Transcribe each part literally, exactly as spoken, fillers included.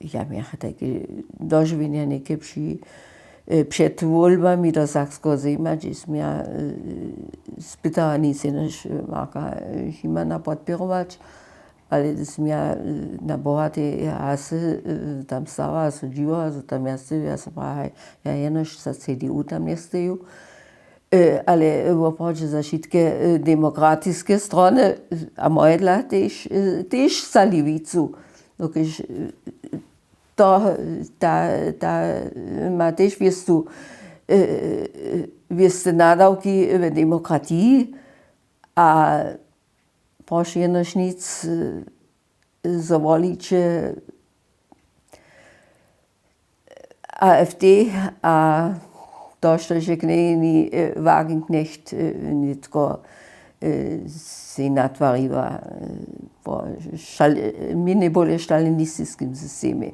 Ja měcha tajke dožiwjenja něke při před wólbami do Sakskeho Sejma, hdźež smy ja spytała nic jenož Marka Schimana podpěrować, ale smy ja na bohatej hasy tam stała a so dźiwała, zo tam ja stojju, ja so prawa, ja jenož za C D U tam njestoju. Ale woprawdźe za wšitke demokratiske strony a moje dla tež tež za lewicu, dokelž to ta ta ma tež wěstu wěste nadawki w demokratiji. A prošu jenož nic, zo woliće AfD a to štož je knjeni Wagenknecht nětko sej natwariła po mjenjej bóle stalinistiskim systemje.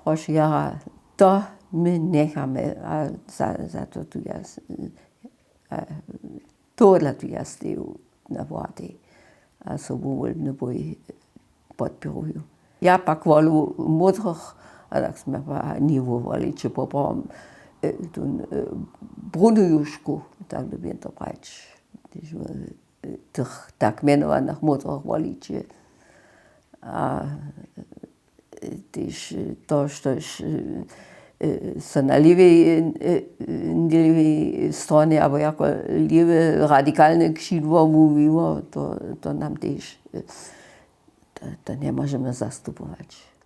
Prošu jara, to my njechamy a za to tu ja tohodla tu ja steju na władej a so wowólbny bój podpěruju. Ja pak wolu módrych a tak smy pa niwo woliće poprawom tón brunu južku, tak dyrbijem to prajić, tych tak mjenowanych módrych woliće a tež to štož so na lěwej lěwej stronje abo jako lěwe radikalne křidło wuwiło, to nam tež to njemóžemy zastupować.